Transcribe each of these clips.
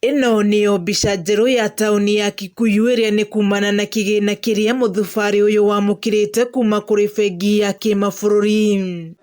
Ĩno nĩyo mbica njerũ ya taũni ya Kikuyu ĩrĩa nĩ kumana na kĩgĩna kĩrĩa mũthubarĩ ũyũ wamũkĩrĩte kuma kũrĩ bengi ya kĩmabũrũri.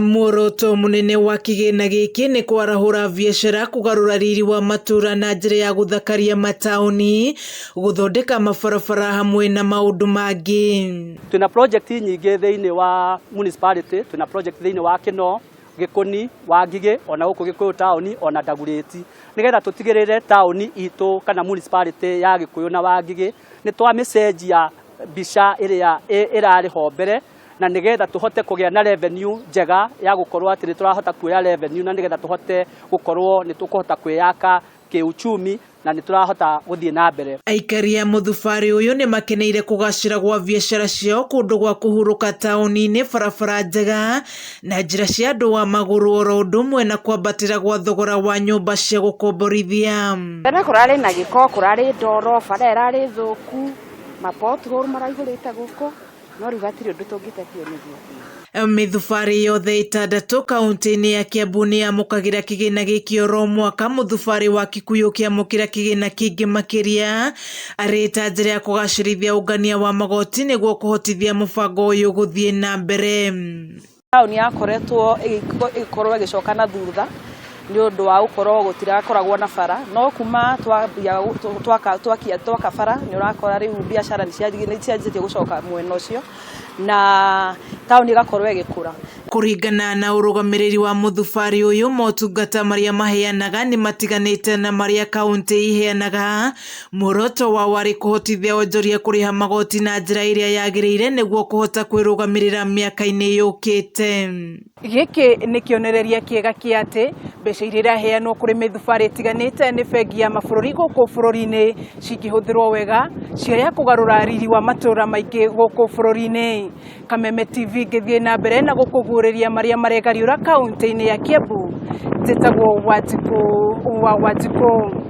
Muoroto mũnene wa kĩgĩna gĩkĩ nĩ kwarahũra biacara, kũgarũra riri wa matũra na njĩra ya gũthakaria mataũni, gũthondeka mabarabara hamwe na maũndũ mangĩ. Twĩna project nyingĩ thĩinĩ wa municipality, twĩna project thĩinĩ wa Kinoo, Gĩkũni, Wangigĩ, ona gũkũ Gĩkũyũ taũni, ona Ndagurĩti, nĩgetha tũtigĩrĩre taũni itũ kana municipality ya Gĩkũyũ na Wangigĩ nĩ twamĩcenjia mbica ĩrĩa ĩrarĩ ho mbere, na nĩgetha tũhote kũgĩa na revenue njega ya gũkorwo atĩ nĩ tũrahota kuoya revenue na nĩgetha tũhote gũkorwo nĩ tũkũhota kwĩyaka kĩuchumi na nĩ tũrahota gũthiĩ na mbere. Aikari a mũthubarĩ ũyũ nĩ makeneire kũgacĩra gwa biacara ciao kũndũ gwa kũhurũka taũni-inĩ, barabara njega na njĩra cia andũ a magũrũ oro ũndũ ũmwe na kwambatĩra gwa thogora wa nyũmba cia gũkomborithia. Tene kũrarĩ na gĩko, kũrarĩ ndoro, bara ĩrarĩ thũku, ma pothole maraihũrĩte gũkũ. No rĩu hatirĩ ũndũ tũngĩtetio nĩguo. Mĩthubarĩ yothe ĩtandatũ kaũntĩ-inĩ ya Kiambu nĩ yamũkagĩra kĩgĩna gĩkĩ oro mwaka, mũthubarĩ wa Kikuyu ũkĩamũkĩra kĩgĩna kĩingĩ makĩria arĩ ta njĩra ya kũgacĩrithia ũngania wa magoti nĩguo kũhotithia mũbango ũyũ gũthiĩ na mbere. Taũni yakoretwo ĩgĩkorwo ĩgĩcoka na thutha nĩ ũndũ wa gũkorwo gũtirakoragwo na bara, no kuma twambia twaka bara nĩ ũrakora rĩu biacara nĩ cianjĩtie gũcoka mwena ũcio na taũni ĩgakorwo ĩgĩkũra. Kũringana na ũrũgamĩrĩri wa mũthubarĩ ũyũ, motungata marĩa maheanaga nĩ matiganĩte na marĩa kaũntĩ iheanaga. Muoroto wao warĩ kũhotithia onjoria kũrĩha magoti na njĩra ĩrĩa yagĩrĩire nĩguo kũhota kwĩrũgamĩrĩra mĩaka-inĩ yũkĩte. Gĩkĩ nĩ kĩonereria kĩega kĩa atĩ mbeca iria iraheanwo kũrĩ mĩthubarĩ ĩtiganĩte nĩ bengi ya mabũrũri gũkũ bũrũri-inĩ cingĩhũthĩrwo wega ciarĩ kũgarũra riri wa matũra maingĩ gũkũ bũrũri-inĩ. Kameme TV ngĩthiĩ na mbere na gũkũguũrĩria marĩa maregariũra kaũntĩ-inĩ ya Kiambu. Njĩtagwo Wanjikũ wa Wanjikũ.